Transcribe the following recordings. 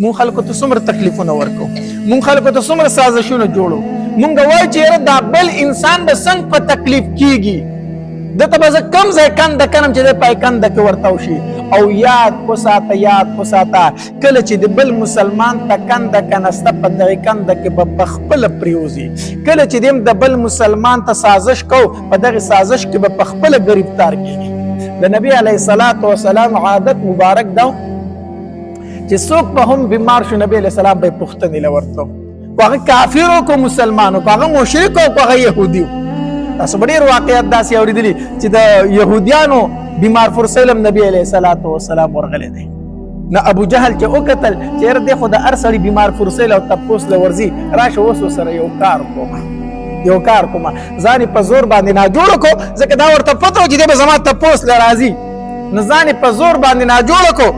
مون خلکو ته څومره تکلیفونه ورکو، مون خلکو ته څومره سازشونه جوړو. مونږ وایو چې یاره دا بل انسان به څنګه په تکلیف کیږي، دته به زه کم ځای کنده کنم چې دی پای کنده کې ورته وشي. او یاد وساته، یاد وساته، کله چې د بل مسلمان ته کنده کنسته، په دغې کنده کې به په خپله پرېوځي. کله چې دیم د بل مسلمان ته سازش کو، په دغې سازش کې به په خپله ګرفتار کیږي. د نبی علیه الصلاة والسلام عادت مبارک دا چې څوک به هم بیمار شو، نبی علیه السلام به پوښتنې له ورتلو، کو هغه کافر او کو مسلمان، کو هغه مشرک او کو هغه يهودي. تاسو به ډېر واقعیت داسې اورېدلي چې د يهودیانو بیمار فرسلم نبی علیه الصلاة والسلام ورغلی دی. نو ابو جهل چې وکتل چې یاره دی خو د هر سړي بیمار فرسل او تپوس له ورځي، راشه اوس سره یو کار کومه، یو کار کومه. ځان یې په زور باندې ناجوړ کړو، ځکه دا ورته پته وه چې دی به زما تپوس له راځي. نو ځان یې په زور باندې ناجوړ کړو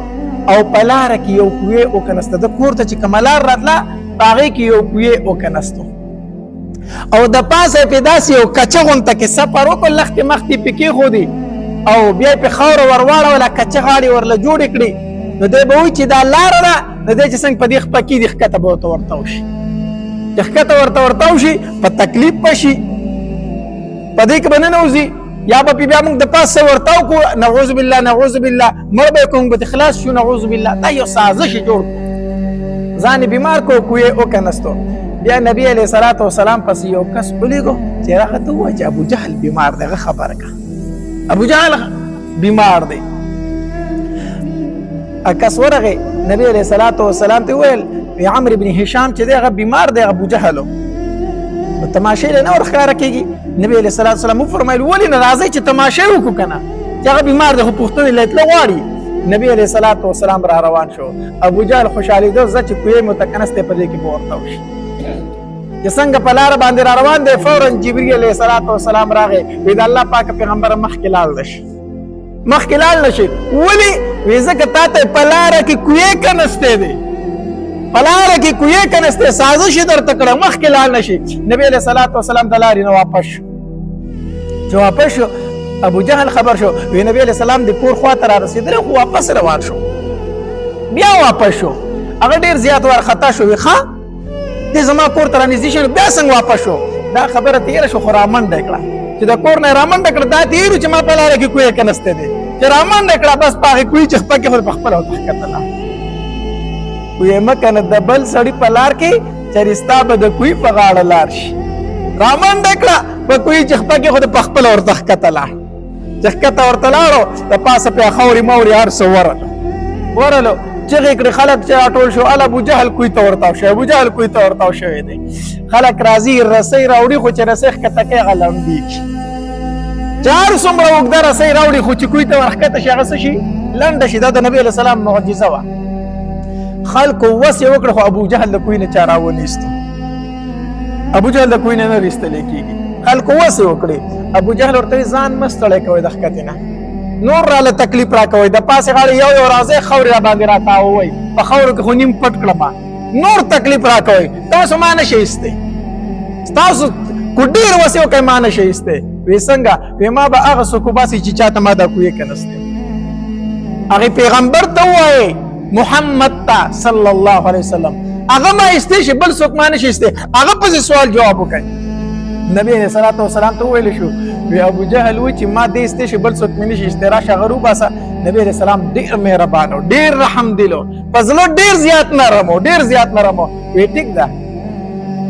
او په لاره کې یو کوی وکنسته. د کور ته چې کومه لار راتله، په هغې کې یو کوی وکنستو او د پاسه یې پې داسې یو کچه غونته کې سفر وکړ، لښتې مختې پې کېښودې او بیا یې پې خاوره ورواړوله، کچه غاړې ورله جوړې کړې. نو دی به وایي چې دا لاره ده، نو دی چې څنګه په دې خپه کېږي، ښکته به ورته ورتاو شي. چې ښکته ورته ورتاو شي، په تکلیف به شي، په دې کې به ننوځي، یا به بیا موږ د پاسه ورتاو کو، نعوذ بالله، نعوذ بالله، مړ به کوم به خلاص شو، نعوذ بالله. دا یو سازش جوړ کو، ځان بیمار کو، کوی او کنستو. بیا نبی علیہ الصلوۃ والسلام پس یو کس ولېګو چې راغه ته وایي چې ابو جهل بیمار دی، خبر کا ابو جهل بیمار دی. کس ورغه نبی علیہ الصلوۃ والسلام ته ویل، وی عمرو بن هشام چې دی هغه بیمار دی، ابو جهل. نو تماشې له نه ورښکاره کېږي. نبی علیه الصلاة والسلام وفرمایل، ولې نه راځئ چې تماشې وکړو که نه، چې هغه بیمار دی، خو پوښتنې له تله غواړي. نبی علیه الصلاة والسلام را روان شو. ابو جهل خوشحالېده، زه چې کوی متکنسته په دې کې به ورته وشي. چې څنګه په لاره باندې را روان دی، فورا جبرئیل علیه الصلاة والسلام راغی، وی د الله پاک پیغمبر مخکې لاړ شي، مخکې لاړ نشي. ولې؟ وی ځکه تا ته په لاره کې کوی کنستی دی، په لاره کې کوی کنستی، سازش یې درته کړی، مخکې لاړ نشي. نبی علیه الصلاة والسلام د لارې نه واپس شو. چې واپس شو، ابو جهل خبر شو، وی نبی علیه السلام د کور خوا ته را رسېدلی، خو واپس روان شو، بیا واپس شو. هغه ډېر زیات وارخطا شو، وی ښه دې زما کور ته رانږدې شو، بیا څنګه واپس شو؟ دا خبره تېره شو، خو رامنډه کړه. چې د کور نه رامنډه کړه، دا تېرو چې ما په لاره کې کوی کنستی دی، چې رامنډه کړه، بس په هغې کوی چې خپه کې خو په خپله ورته ښکتله. کوی مه کنه د بل سړي په لار کې، چېرې ستا به د کوی په غاړه لار شي. رامنډه کړه، په کوی چې خپه کې خو په خپله ورته ښکتله. چې ښکته ورته لاړو، د پاسه پې خاورې ماورې هر څه ورلو ورلو، چغې کړې. خلک چې راټول شو، ال ابو جهل کوی ته ورتاو شو، ابو جهل کوی ته ورتاو شوی دی. خلک راځي، رسۍ راوړي، خو چې رسۍ ښکته کوي هغه لنډېږي. چې هر څومره اوږده رسۍ راوړي، خو چې کوی ته ورښکته شي هغه څه شي؟ لنډه شي. دا د نبي علیه السلام معجزه وه. خلکو وس یې وکړ، خو ابو جهل د کوی نه چا راونیستو. ابو جهل د کوی نه نه ویستل کېږي. خلکو وسې وکړي. ابو جهل ورته ځان مه ستړی کوئ، د ښکتې نه نور راله تکلیف راکوئ، د پاسې غاړې یو یو راځئ، خاورې را باندې راتاووئ، په خاورو کې خو نیم پټ کړم، نور تکلیف راکوئ، تاسو ما نه شئ ایستی، ستاسو کو ډېر وسې وکړئ ما نه شئ ایستی. وی څنګه؟ وی ما به هغه څوک وباسي چې چاته ما دا کوی کنستی. هغې پیغمبر ته ووایئ، محمد ته صلی الله علیه وسلم، هغه ما ایستې شي، بل څوک ما نشي ایستې، هغه پسې سوال جواب وکړي. نبی علیه الصلاة والسلام ته وویل شو، وی ابو جهل و چې ما دې ایستې شي، بل څوک مې نشي ایستې، راشه هغه روباسه. نبی علیه السلام ډېر مهربان و، ډېر رحم دلو، په زړه ډېر زیات نرم و، ډېر زیات نرم و. وی ټیک ده،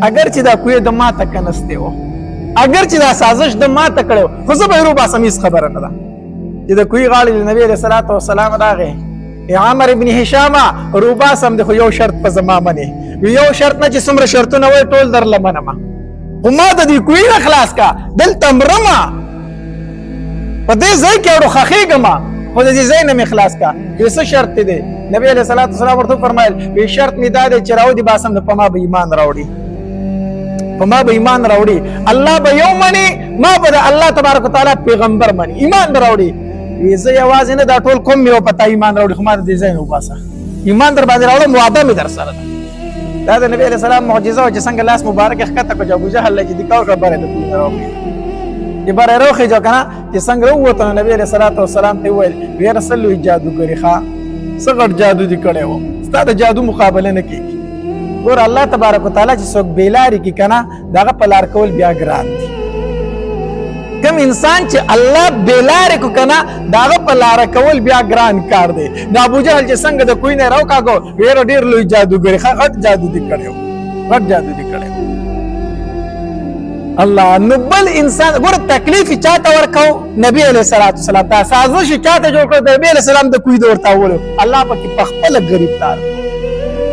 اګر چې دا کوی د ما ته کنستې و، اګر چې دا سازش د ما ته کړی، خو زه به یې روباسم، هېڅ خبره نه ده. چې د کوی غاړې د نبی علیه الصلاة والسلام راغی، عمر ابن هشام روبا سم دی، خو یو شرط په زما منې. یو شرط نه چې څومره شرطونه وای ټول درله منم، خو ما د دې کوی نه خلاص کا، دلته مرمه، په دې ځای کې اړو خخېږم، خو د دې ځای نه مې خلاص کا. یو څه شرط دی؟ نبی علیه الصلاة والسلام ورته وفرمایل، وی شرط مې دا دی چې راودي باسم، نو په ما به ایمان راوړي، په ما به ایمان راوړي، الله به یو مني، ما به د الله تبارک وتعالی پیغمبر مني، ایمان به راوړي. وی زه یوازې نه، دا ټول قوم مې په تا ایمان راوړي، خو ما د دې ځای نه وباسه، ایمان در باندې راوړم، وعده مې در سره ده. دا د نبی علیه السلام معجزه وه چې څنګه لاس مبارک یې ښکته کړ، چې ابو جهل له چې د کار کړه بره د کوی نه راوخېژي، چې بره راوخېژه که نه، چې څنګه ووته، نو نبی علیه الصلاة والسلام ته وویل، ویره څه لوی جادوګري ښه. څه غټ جادو دې کړی و، ستا د جادو مقابله نه کېږي. ګوره الله تبارک وتعالی چې څوک بېلارې کړي که نه، د هغه په لار کول بیا ګران دي. کوم انسان چې الله بېلارې کو که نه، د هغه په لاره کول بیا ګران کار دی. د ابو جهل چې څنګه د کوی نه راوکاږو، ویره ډېر لوی جادوګر، ښه غټ جادو دې کړی و، غټ جادو دې کړی و. الله نو بل انسان ګوره تکلیف چاته ورکاو؟ نبی علیه الصلاة والسلام ته. سازش چاته جوړ کړ؟ د نبی علیه السلام د کوی د ورتاولو. الله پکې په خپله گرفتار.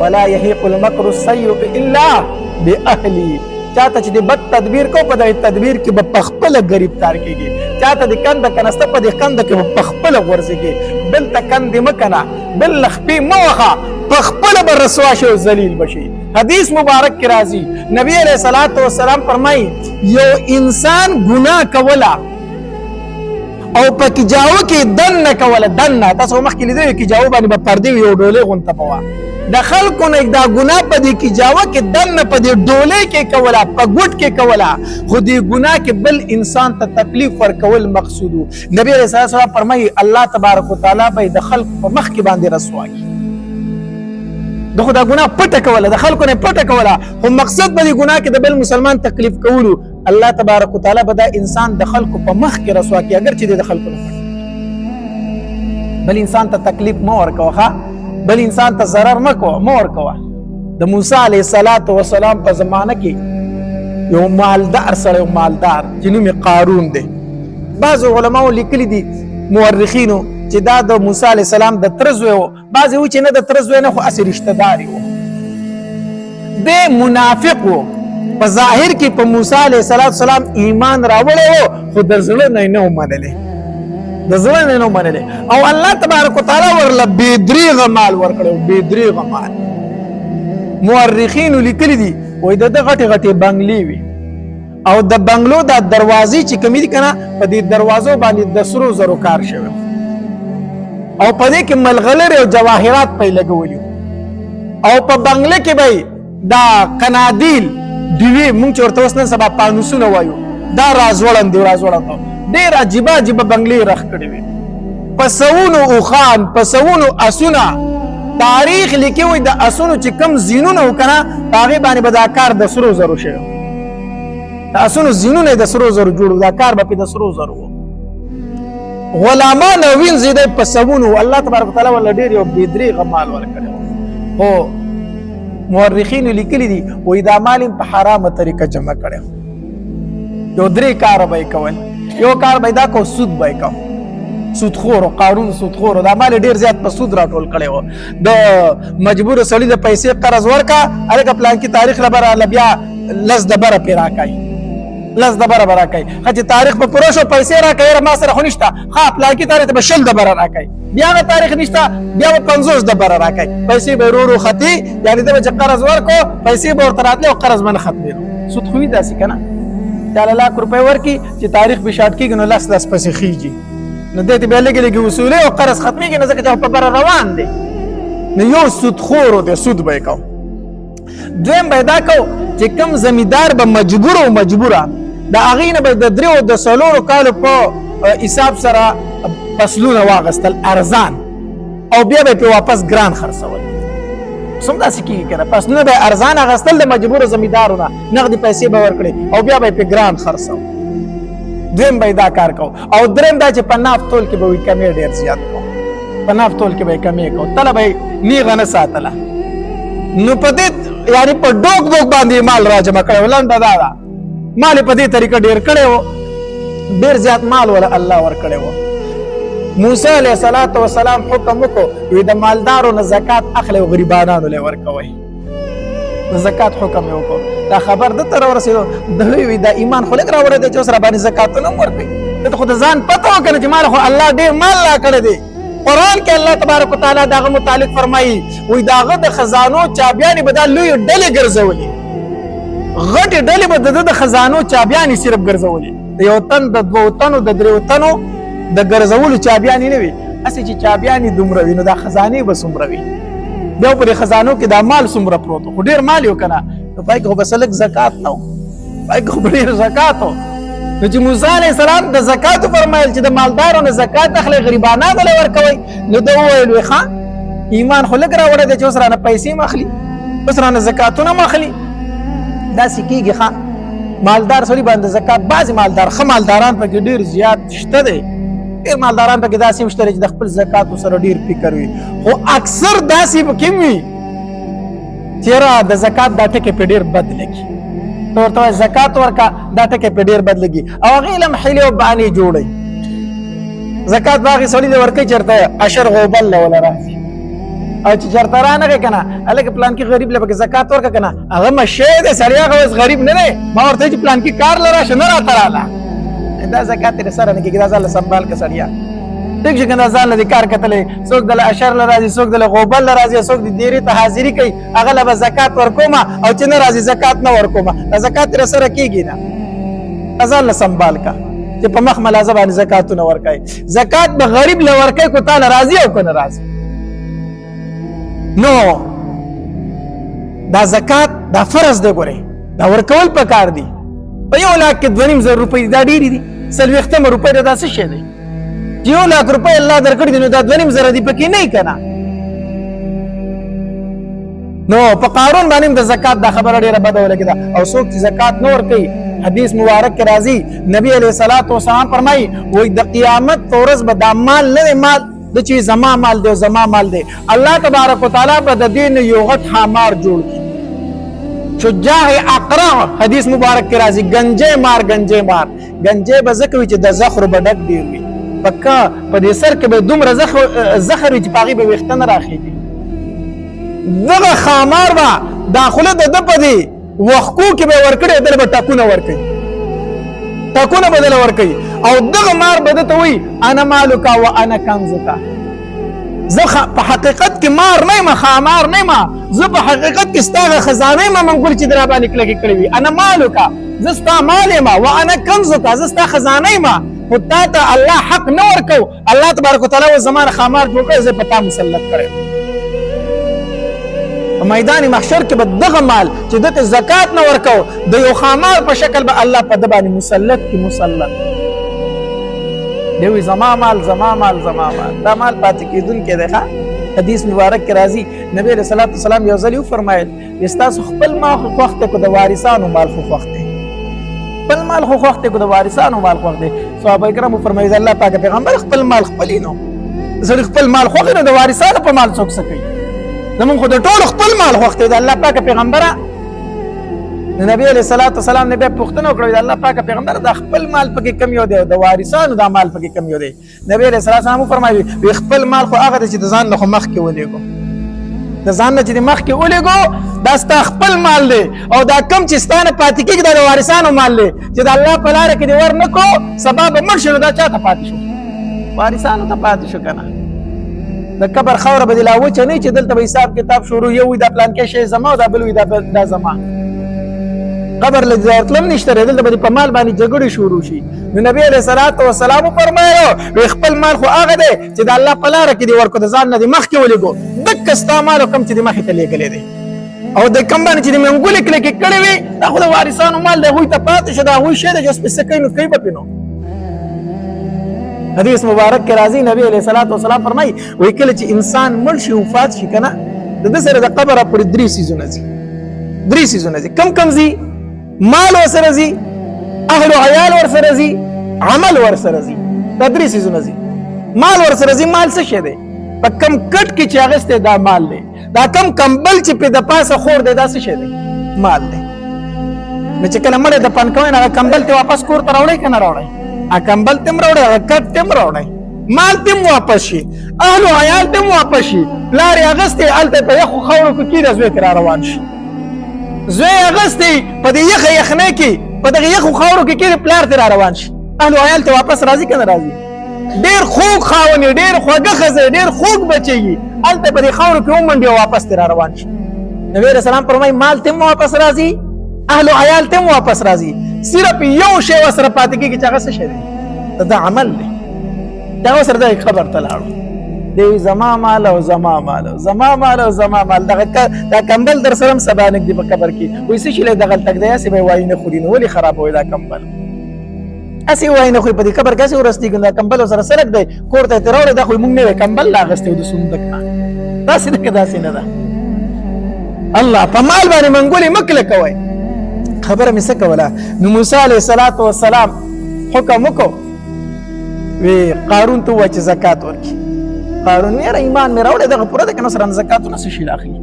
ولا يحيق المكر السيء الا باهله. چاته چې د بد تدبیر کو، په دغه تدبیر کې به په خپله گرفتار کېږي. چاته د کنده کنسته، په دې کنده کې به په خپله غورځېږي. بل ته کندې مه کنه، بل له خپې مه وخه، په خپله به رسوا شي او ذلیل به شي. حدیث مبارک کې راځي، نبی علیه الصلاة والسلام فرمایي یو انسان ګناه کوله او په کیجاو کې دننه کوله. دننه تاسو مخکې لیدلی، کیجاو باندې به پردې یو ډولۍ غونته به وه. د خلکو نه دا ګناه په دې کیجاوه کې دننه په دې ډولۍ کې کوله، په ګوټ کې کوله، خو دې ګناه کې بل انسان ته تکلیف ورکول مقصود و. نبی علیه السلام فرمایي الله تبارک وتعالی به د خلکو په مخ کې باندې رسوا کړي. د خو دا ګناه پټه کوله، د خلکو نه پټه کوله، خو مقصد به دې ګناه کې د بل مسلمان تکلیف کولو. الله تبارک وتعالی به دا انسان د خلکو په مخ کې رسوا کړي، اګر چې د خلکو نه پټ. بل انسان ته تکلیف مه ورکوه، بل انسان ته ضرر مه کوه، مه ورکوه. د موسی علیه الصلاة والسلام په زمانه کې یو مالدار سړی، یو مالدار چې نوم یې قارون دی. بعضو علماو لیکلي دي، مورخینو، چې دا د موسی علیه السلام د تره زوی و. بعضې و چې نه، د تره زوی نه، خو هسې رشته دار یې و. دی منافق و، په ظاهر کې په موسی علیه السلام ایمان راوړی و، خو د زړه نه یې نه و منلی، د زړه نه یې نه و منلی. او الله تبارک وتعالی ورله بې درېغه مال ورکړی و، بې درېغه مال. مورخینو لیکلي دي، وایي د ده غټې غټې بنګلې وي، او د بنگلو دا دروازې چې کومې دي کنه، په دې دروازو باندې د سرو زرو کار شوی، او په دې کې ملغلرې او جواهرات پې لګولي. او په بنگله کې به دا قنادیل ډیوې، مونږ چې ورته اوس نن سبا پانوسونه وایو، دا راځوړند دی، راځوړند. ډېر عجیبه عجیبه بنگلې رخ کړې وې، په سوونو اوښان، په سوونو اسونه. تاریخ لیکي وایي د اسونو چې کوم زینونه و که نه، په هغې باندې به دا کار د سرو زرو شوی. د اسونو زینونه د سرو زرو جوړو، دا کار به پې د سرو زرو و. غلامان او وینځې دی په سوونو. الله تبارک وتعالی ورله ډېر یو بې درېغه مال ورکړی و، خو مورخینو لیکلي دي وایي دا مال یې په حرامه طریقه جمع کړی. یو درې کاره به یې کول. یو کار به یې دا کو، سود به یې کو. سودخور قارون سودخور، دا مال ډېر زیات په سود راټول کړی و. د مجبور سړي د پیسې قرض ورکا، هلکه پلانکي تاریخ له به راله بیا لس دبره پرې راکوي، لس دبره به راکوي. ښه چې تاریخ به پوره شو، پیسې راکوي، یاره ما سره خو نشته. ښه پلانکي تاریخ ته به 20 دبره راکوي، بیا هغه تاریخ نشته، بیا به 50 دبره راکوي. پیسې به ورو ورو ختي، یعنې ده به چې قرض ورکړو، پیسې به ورته راتلې او قرض به نه ختمېدو. سود خو وي داسې که نه، چاله لاک روپۍ ورکړي، چې تاریخ به شارټ کېږي نو لس لس پسې خېږي، نو دې ته بیا لږې لږې وصولې او قرض ختمېږي نه، ځکه چې په بره روان دی. نو یو سودخور دی، سود به یې کوو. دویم به دا کو چې کم زمیدار به مجبور او مجبوره، د هغې نه به د دریو د څلورو کالو په حساب سره فصلونه واغستل ارزان، او بیا به پې واپس ګران خرڅول. څومره داسې کېږي که نه، فصلونه به ارزان اخیستل د مجبورو زمیدارو نه، نغدې پیسې به ورکړي او بیا به یې پې ګران خرڅو. دویم به یې دا کار کو. او دریم دا چې په ناف تول کې به وي کمی ډېر زیات کو، په ناف تول کې به یې کمی کو، تله به یې نیغه نه ساتله. نو په دې یعنی په ډوک بوک باندې مال را جمع کړی و. لنډه دا ده، مال یې په دې طریقه ډېر کړی و، ډېر زیات مال وله الله ورکړی و. موسی علیه الصلاة والسلام حکم وکړو، وی د مالدارو نه زکات اخلئ او غریبانانو له ورکوئ. د زکات حکم یې وکړو. دا خبر ده ته راورسېدو، ده وی دا ایمان خو لږ راوړی دی چې اوس راباندې زکاتونه هم ورکوي. ده ته خو د ځان پته وکړه چې مال خو الله ډېر مال راکړی دی. قرآن کې الله تبارک وتعالی د هغه متعلق فرمایي، وایي د هغه د خزانو چابیانې به دا لویې ډلې ګرځولې، غټې ډلې به د ده د خزانو چابیانې صرف ګرځولې. د یو تن، د دوو تنو، د دریو تنو د ګرځولو چابیانې نه وي، هسې چې چابیانې دومره وي نو دا خزانې به څومره وي؟ بیا په دې خزانو کې دا مال څومره پروت، خو ډېر مال یې که نه، نو پای کې خو به څه لږ زکات نه و، پای کې خو به ډېر زکات و. نو چې موسی علیه السلام د زکات فرمایل چې د مالدارو نه زکات اخلئ، غریبانانو له ورکوئ، نو ده وویل وی ښه ایمان خو لږ راوړی دی چې اوس رانه پیسې هم اخلي، اوس رانه زکاتونه هم اخلي. داسې کېږي. ښه مالدار سړي باندې زکات، بعضې مالدار، ښه مالداران پکې ډېر زیات شته دی، ډېر مالداران پکې داسې هم شته چې د خپل زکاتو سره ډېر فکر وي، خو اکثر داسې پکې وي چیرې د زکات دا ټکی په ډېر بد لګي. ته ورته وایې زکات ورکه، دا ټکی په ډېر بد لګي او هغې له هم حیلې او بهانې جوړوي. زکات به هغې سړي له ورکوي چېرته اشر غوبل له وله راځي، او چې چېرته رانغی که نه، هلکه پلانکي غریب له پکې زکات ورکړه که نه، هغه مشی دی سړی، هغه اوس غریب نه دی، ما ورته چې پلانکي کار له راشه، نه راته راله. دا زکات ترې سره نه کېږي، دا ځان له سنبال که سړیه، ټیک شو که نه؟ ځان له دې کار کتلی، څوک د له اشر له راځي، څوک د له غوبل له راځي، څوک د دیرې ته حاضري کوي، هغه له به زکات ورکومه او چې نه راځي زکات نه ورکومه. دا زکات ترې سره کېږي نه، ځان له سنبال که چې په مخ ملازه باندې زکاتونه ورکوي. زکات به غریب له ورکوي کو تا له راځي او که نه راځي. نو دا زکات دا فرض دی، ګورې دا ورکول پکار دی. په 1 لاک کې 2.5 زره روپۍ دا ډېرې دي، 40مه روپۍ دا څه شی دی؟ چې 1 لاک روپۍ الله درکړي دي نو دا 2.5 زره دي پکې نه که نه. نو په قارون باندې د زکات دا خبره ډیره بده ولګیده. او څوک چې زکات نه ورکوي، حدیث مبارک کې راځي، نبی علیه الصلاة والسلام فرمایي، وایي د قیامت په ورځ به دا مال نه دی، مال د چې زما مال دی، زما مال دی، الله تبارک وتعالی به د دې نه یو غټ ښامار جوړ کړي، شجاع اقرع. حدیث مبارک کې راځي، ګنجې مار، ګنجې مار. ګنجې به ځکه وي چې د زخرو به ډک ډېر وي، پکا په دې سر کې به دومره زخر وي چې په هغې به ویښته نه راخېږي. دغه ښامار به دا خوله د ده په دې وښکو کې به ورکړي، دله به ټکونه ورکوي، ټکونه به دله ورکوي، او دغه مار به ده ته وایي انا مالک و انا کنزک. زه په حقیقت کې مار نه یم، ښامار نه یم، زه په حقیقت کې ستا هغه خزانه یم منګول چې در باندې کلکې کړې وي. انا مالک، زه ستا مال یم، و انا کنزک، زه ستا خزانه یم، خو تا ته الله حق نه ورکو. الله تبارک وتعالی اوس زما نه ښامار جوړ کړی، زه په تا مسلط کړی. په میدان محشر کې به دغه مال چې ده ته زکات نه ورکو، د یو ښامار په شکل به الله په ده باندې مسلط کی، مسلط دی. وی زما مال، زما مال، زما مال. دا مال پاتې کېدونکی دی. ښه حدیث مبارک کې راځي، نبی علیه الصلاة والسلام یو ځل وفرمایل، ستاسو خپل مال خو خوښ دی که د وارثانو مال خو خوښ دی؟ خپل مال خو خوښ دی که د وارثانو مال خوښ دی؟ صحابه کرامو فرمایي، الله پاک پیغمبر، خپل مال خپلې، نو سړي خپل مال خوښ، نو د وارثانو په مال څوک څه کوي؟ زمونږ خو د ټولو خپل مال خوښ دی. د الله پاک پیغمبره، نو نبی علیه الصلاة والسلام نه بیا پوښتنه وکړه، د الله پاک پیغمبر، دا خپل مال پکې کم یو دی او د وارثانو دا مال پکې کم یو دی؟ نبی علیه الصلاة والسلام وفرمایل، وی خپل مال خو هغه دی چې د ځان نه خو مخکې ولېږو، د ځان نه چې د مخکې ولېږو دا ستا خپل مال دی، او دا کم چې ستا نه پاتې کېږي دا د وارثانو مال دی چې د الله په لاره کې دې ور نه کړو، سبا به مړ شي، نو دا چا ته پاتې شو؟ وارثانو ته پاتې شو که نه؟ د قبر خاوره به دې لا وچه نه چې دلته به حساب کتاب شروع، یو وي دا پلانکی شی زما او دا بل وي دا زما. قبر له دې ورتلم نشته دی، دلته به په مال باندې جګړې شروع شي. نو نبی علیه الصلاة والسلام وفرمایلو، وی خپل مال خو هغه دی چې د الله په لاره کې دې ورکړو، د ځان نه دې مخکې ولېږو، دکه ستا مال کوم چې دې مخې ته لېږلی دی، او د کوم باندې چې د منګولې کلکې کړې وي دا خو د وارثانو مال دی، هغوی ته پاتې شو، د هغوی شی دی چې اوس پې څه کوي نو کوي به پې. نو حدیث مبارک کې راځي، نبی علیه الصلاة والسلام فرمایي، وایي کله چې انسان مړ شي، وفات شي که نه، د ده سره د قبره پورې درې څیزونه ځي، درې څیزونه ځي. کم کم ځي؟ مال ورسره ځي، اهل او عیال ورسره ځي، عمل ورسره ځي. دا درې څیزونه ځي. مال ورسره ځي. مال څه شی دی؟ په کم کټ کې چې اخیستی دا مال دی. دا کم کمبل چې په د پاسه خور دی دا څه شی دی؟ مال دی. نو چې کله مړی دفن کوئ نو هغه کمبل ته واپس کور ته راوړئ که نه راوړئ؟ هغه کمبل ته هم راوړئ، هغه کټ ته هم راوړئ، مال ته هم واپس شي، اهل او عیال ته هم واپس شي. پلار یې اخیستی هلته په یخو خاورو کې کښېنه، زوی ترې را روان شي. زوی یې اخیستی په دې یخه یخنۍ کې په دغه یخو خاورو کې کښېني، پلار ترې را روان شي. اهل او عیال ته واپس راځي که نه راځي؟ ډېر خوږ خاوند یې، ډېر خوږه ښځه یې، ډېر خوږ بچی یې، هلته په دې خاورو کې ومنډي او واپس ترې را روان شي. نبی علیه السلام فرمایي، مال ته هم واپس راځي، اهل او عیال ته هم واپس راځي، صرف یو شی ورسره پاتې کېږي چې هغه څه شی دی؟ د ده عمل دی. دا ورسره د قبر ته لاړو دی، زما مال او زما مال او زما مال او زما مال، دغه دا کمبل در سره هم سبا نږدې په قبر کې وایي څه شي له دغلته ږدی، هسې به یې وایي نه خوري، نو ولې خرابوئ دا کمبل؟ هسې وایي نه خو په دې قبر کې هسې ورستېږي، دا کمبل سره سرک دی، کور ته یې ترې راوړی، دا خو یې موږ نوی کمبل لا اخیستی و د صندوق نه. داسې نه که داسې نه ده. الله په مال باندې منګولې مه کلکوئ. خبره مې څه کوله؟ نو موسی علیه الصلاة والسلام حکم وکړو، وی قارون ته ووایه چې زکات ورکړي. قارون ویره ایمان مې راوړی، دغه پوره ده که نه، سره زکاتونه څه شي اخلي.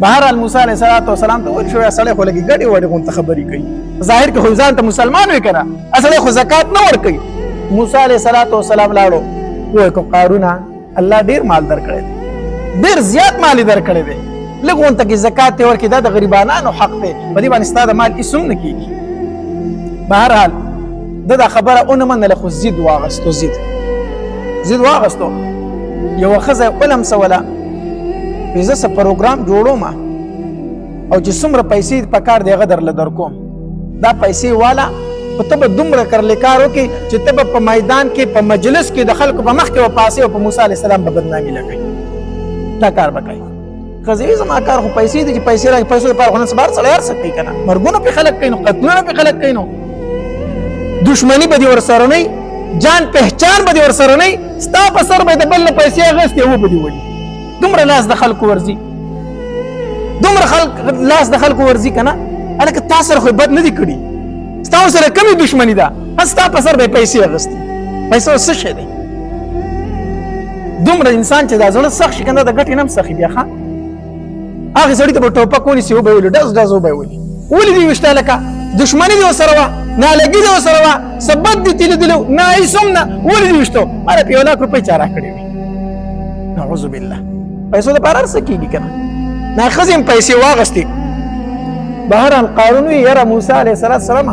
بهرحال موسی علیه الصلاة والسلام ته وویل شو، سړی خو لږې ګډې وډې غونته خبرې کوي، ظاهر کې خو ځان ته مسلمان وي که نه، سړی خو زکات نه ورکوي. موسی علیه الصلاة والسلام لاړو، وویل که قارونه الله ډیر مال درکړی دی، ډیر زیات مال یې درکړی دی، لږ غونته کې زکات یې ورکړي، دا د غریبانانو حق دی، په دې باندې ستا د مال هېڅ هم نه کېږي. بهرحال ده دا خبره ونه منله، خو ضد واغستو، ضد واغستو. یوه ښځه یې ولمسوله، وایي زه څه پروګرام جوړوم او چې څومره پیسې په کار دی هغه درله درکوم، دا پیسې والا، خو ته به دومره کرلې کار وکړې چې ته به په میدان کې په مجلس کې د خلکو په مخ کې به پاسې او په موسی علیه السلام به بدنامي لګوي، دا کار به کوي. ښځې وایي زما کار خو پیسې دي، چې پیسې راکړي، پیسو لپاره خو نن سبا هر سړی هر څه کوي که نه، مرګونه پرې خلک کوي نو، قتلونه پرې خلک کوي نو، دښمني به دې ورسره نه، جان پهچان به دې ورسره نه، ستا په سر به د بل نه پیسې اخیستې او به دې ولي. دومره لاس د خلکو ورځي، دومره خلک لاس د خلکو ورځي که نه. هلکه تا سره خو بد نه دي کړي، ستا سره کمې دښمني ده، ستا په سر به یې پیسې اخیستې. پیسې اوس څه شی دی؟ دومره انسان چې دا زړه سخت شي که نه، د ګټې نه هم سخي بیا. ښه هغې سړي ته به ټوپک ونیسي، وبه یې ولي، ډز ډز وبه یې ولي. ولې دې ویشته هلکه؟ دښمني دې ورسره وه، نالګي دې ورسره وه، څه بد دې ترې لیدلي وو؟ نه، هېڅ هم نه. ولې دې ویشتو؟ ما په یو لاک روپۍ چا راکړې وي. نعوذ بالله. پیسو دپاره هر څه کېږي که نه. نه ښځې هم پیسې واغستې. بهرحال قارون وی یاره موسی علیه السلام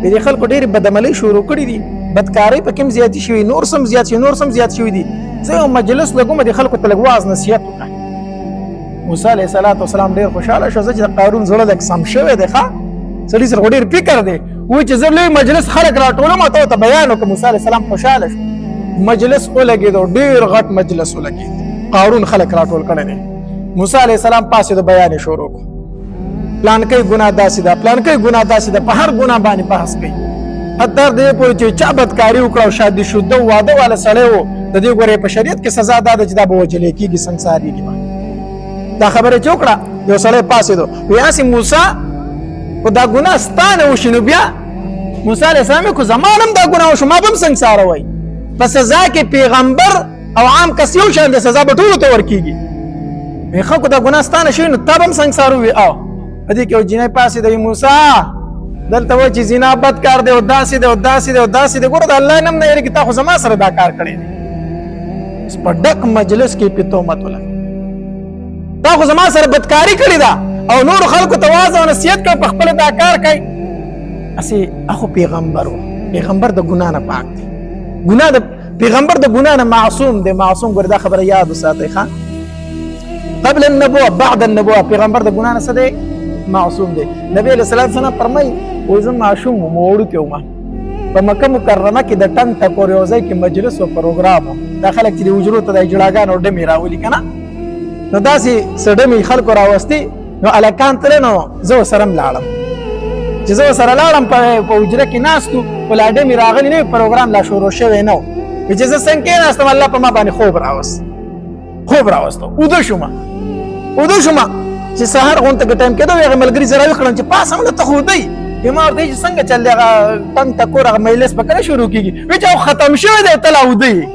د دې خلکو ډېرې بدعملۍ شروع کړې دي، بدکارۍ پکې هم زیاتې شوي، نور څه هم زیات شوي، نور څه هم زیات شوي دي. زه یو مجلس لګوم، د خلکو ته لږ وعظ نصیحت وکړه. موسی علیه السلام ډېر خوشحاله شو، چې د قارون زړه لږ سم شوی دی، ښه سړي سره خو ډېر فکر دی. وایي چې زه لوی مجلس خلک راټولوم او ته ورته بیان وکړم. موسی علیه السلام خوشحاله شو، مجلس ولګېدو، ډېر غټ مجلس ولګېد، قارون خلک راټول کړی دی. موسی علیه السلام پاڅېدو، بیان یې شروع کړو، پلانکی ګناه داسې ده، پلانکی ګناه داسې ده، په هر ګناه باندې بحث کوي، حتی دې پورې چې چا بدکاري وکړه او شادي شده واده والا سړی و، د دې ګورې په شریعت کې سزا دا ده چې دا به وژلی کېږي، سنګسارېږي به. دا خبره چې وکړه، یو سړی پاڅېدو، وایي هسې موسی خو دا ګناه ستا نه وشي، نو بیا موسی علیه السلام کو زما هم دا ګناه وشو، ما به هم سنګساروی. په سزا کې پیغمبر او عام کس یو شان دی، سزا به ټولو ته ورکېږي. وایي ښه کو دا ګناه ستا نه شوي نو تا به هم سنګسارو. وي او په دې کې یو جینۍ پاڅېده، موسی دلته وایي چې زنا بد کار دی او داسې دی او داسې دی او داسې دی، ګوره د الله نوم نه یېرېږي، تا خو زما سره دا کار کړی دی. په ډک مجلس کې پې تهمت ولګوه، تا خو زما سره بدکاري کړې ده او نورو خلکو ته وعظ او نصیحت کوي، په خپله دا کار کوي. هسې اخو پیغمبر و، پیغمبر د ګناه نه پاک دی، ګناه د پیغمبر د ګناه نه معصوم دی، معصوم. ګوره دا خبره یاد وساتئ ښه، قبل النبوه بعد النبوه پیغمبر د ګناه نه څه دی؟ معصوم دی. نبی علیه الصلاة والسلام فرمایي، وایي زه ماشوم وم، وړوکی وم، په مکه مکرمه کې د ټنګ ټکور یو ځای کې مجلس او پروګرام و. دا خلک چې د حجرو ته د اجړاګانو ډمې راولي که نه، نو داسې څه ډمې خلکو راوستي، نو هلکان تلل، نو زه ورسره هم لاړم. چې زه ورسره لاړم، په حجره کې ناست وو، خو لا ډمې راغلي نه وې، پروګرام لا شروع شوی نه و. چې زه څنګه کېناستم، الله په ما باندې خوب راوست، خوب راوستو، اوده شوم، اوده شوم. چې سهار غونته کې ټایم کېدو، هغه ملګري زه راویښ کړم چې پاڅه موږ ته خو اوده یې. ما ورته چې څنګه چل دی، هغه ټنګ ټکور هغه مجلس به کله شروع کېږي؟ وایي چې ختم شوی دی، ته لا اوده یې.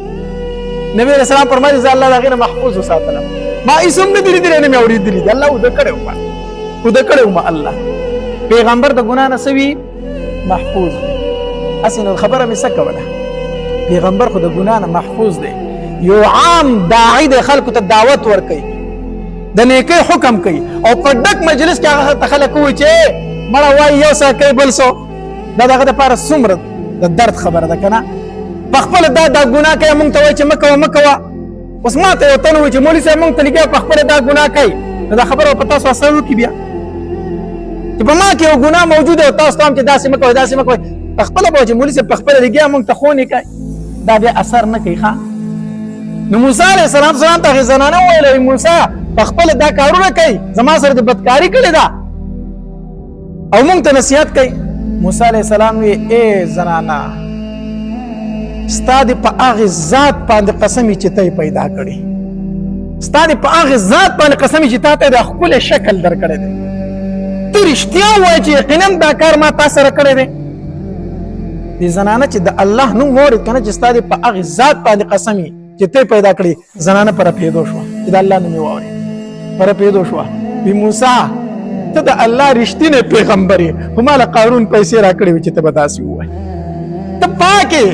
نبی علیه السلام فرمایي زه الله د هغې نه محفوظ وساتلم، ما هېڅ هم نه دي لیدلي، نه مې اورېدلي دي، الله اوده کړی وم، اوده کړی وم. الله پیغمبر د ګناه نه څه وي؟ محفوظ دی. هسې نو خبره مې څه کوله، پیغمبر خو د ګناه نه محفوظ دی، یو عام داعي دی، خلکو ته دعوت ورکوي، د نیکۍ حکم کوي، او په ډک مجلس کې هغه ته خلک ووایي چې مړه وایي یو څه کوي بل څه، دا د هغه دپاره څومره د درد خبره ده که نه. په خپله دا دا ګناه کوي، مونږ ته وایي چې مه کوه مه کوه. اوس ما ته یو تن وایي چې مولوي صاحب مونږ ته لګیا په خپله دا ګناه کوي، نو دا خبره په تاسو اثر وکړي بیا چې په ما کې یو ګناه موجوده او تاسو ته هم چې داسې مه کوئ داسې مه کوئ، په خپله به چې مولوي صاحب په خپله لګیا مونږ ته ښوونې کوي، دا بیا اثر نه کوي. ښه نو موسی علیه السلام ته هغې زنانه وویل، ای موسی په خپله دا کارونه کوي، زما سره دې بدکاري کړې ده او مونږ ته نصیحت کوي. موسی علیه السلام وی ای زنانه، ستا دې په هغې ذات باندې قسم وي چې ته یې پیدا کړې، ستا دې په هغه ذات باندې قسم چې تا ته د ښکلی شکل درکړی دی، ته رښتیا ووایه چې یقینا دا کار ما تا سره کړی دی. دې زنانه چې د الله نوم واورېد که نه، چې ستا دې په هغې ذات باندې قسم وي چې ته پیدا کړې، زنانه پر پیدو شوه چې د الله نوم یې واورېد، پر پیدو شوه. وی موسی ته د الله رښتینی پیغمبر یې، خو ما له قارون پیسې راکړې وې چې ته به داسې ووایې. ته پاکې،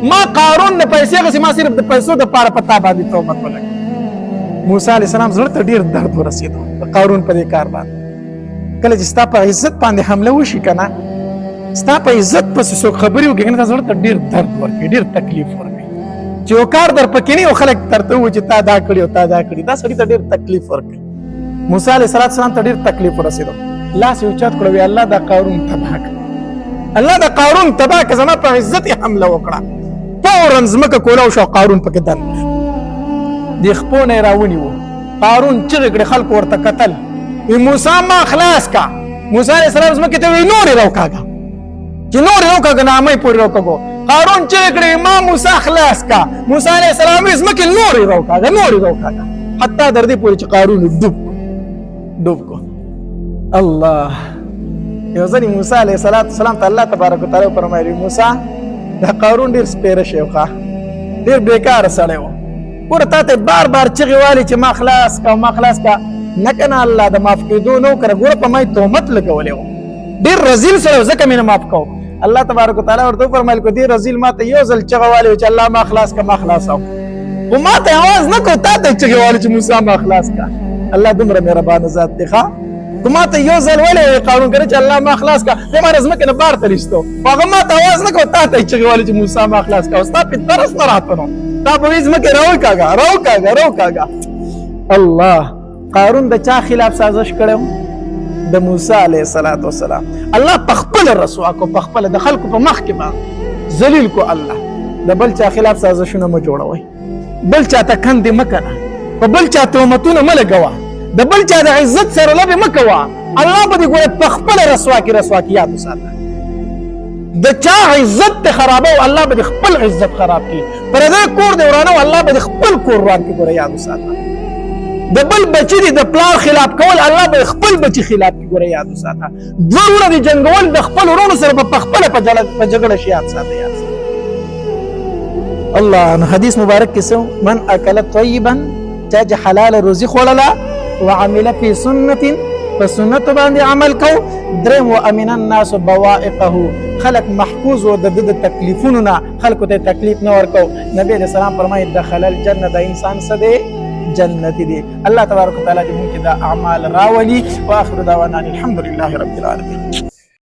ما قارون نه پیسې غسې، ما صرف د پیسو دپاره په تا باندې تهمت ولګاوه. موسی علیه السلام زړه ته ډېر درد ورسېدو د قارون په دې کار باندې. کله چې ستا په عزت باندې حمله وشي که نه، ستا په عزت پسې څوک خبرې وکړي که نه، زړه ته ډېر درد ورکوي، ډېر تکلیف ورکوي. چې یو کار در پکې نه، خلک درته ووایي چې تا دا کړي او تا دا کړي، دا سړي ته ډېر تکلیف ورکوي. موسی علیه السلام ته ډېر تکلیف ورسېدو. لاس یې اوچت کړو، وی الله دا قارون تباه کړه، الله دا قارون تباه کړه، زما په عزت یې حمله وکړه. فورا ځمکه کولاو شو، قارون پکې دننه شو. د خپو نه یې راونیو، قارون چغې کړې، خلکو ورته کتل، وی موسی ما خلاص کا. موسی علیه السلام ځمکې ته وی نور یې راوکاږه، چې نور یې راوکاږه، نامه یې پورې راوکاږو. قارون چغې کړې، ما موسی خلاص کا. موسی علیه السلام وی ځمکې نور یې راوکاږه، نور یې راوکاږه، حتی در دې پورې چې قارون ډوب ډوب کو. الله، یو ځل موسی علیه السلام ته الله تبارک وتعالی فرمایلی، موسی دا قارون ډیر سپیره شی ښه، ډیر بیکاره سړی و، ګوره تا ته بار بار چغې والي چې ما خلاص کا، ما خلاص کا، نه که نه الله د معاف کېدو نه وکړه، ګوره په ما یې تهمت لګولی و، ډېر رزیل سړی و، ځکه مې نه معاف کو. الله تبارک وتعالی ورته وفرمایل، که دې رزیل ما ته یو ځل چغه والي چې الله ما خلاص کا، ما خلاصاو، خو ما ته اواز نه کو، تا ته چغې والي چې موسی ما خلاص کا. الله دومره مهربانه ذات دی ښه. خو ما ته یو ځل ولې قانون کړی چې الله ما خلاص کا، دی ما ځمکې نه بار ته رښتو، هغه ما ته اواز نه کو، تا ته یې چغې والي چې موسی ما خلاص کا، ستا پې ترس نه راته، نو تا به وي ځمکې راوکاږه راوکاږه راوکاږه. الله، قارون د چا خلاف سازش کړی؟ د موسی علیه السلام. الله په خپل رسوا کو، په خپل د خلکو په مخ کې باندې ذلیل کو. الله د بل چا خلاف سازشونه مه جوړوئ، بل چا ته کندې مه کنه، په بل چا تهمتونه مه لګوه، د بل چا د عزت سره لوبې مه کوه. الله به دې ګوره په خپله رسوا کې رسوا کې. یاد وساته، د چا عزت ته خرابو، الله به دې خپل عزت خراب کړي. پردی کور دې ورانو، الله به دې خپل کور وران کړي. ګوره یاد وساته، د بل بچی دې د پلار خلاف کول، الله به خپل بچی خلاف کړي. ګوره یاد وساته، دوه وروڼه دې جنګول، د خپل وروڼو سره به په خپله په جګړه شي. یاد ساته، یاد ساته. الله، نو حدیث مبارک کې څه؟ من اکل طیبا، چا چې حلاله روزي خوړله، وعمل فی سنت، په سنت باندې عمل کو، دریم و امن الناس بوائقه، خلق محفوظ و د د تکلیفونو نه، خلکو ته تکلیف نه ورکو. نبی علیہ السلام فرمایي دخل الجنه، د انسان څه دی؟ جنتی دی. الله تبارک وتعالى دې مونږ کې دا اعمال راولي. واخر دعوانا الحمد لله رب العالمین.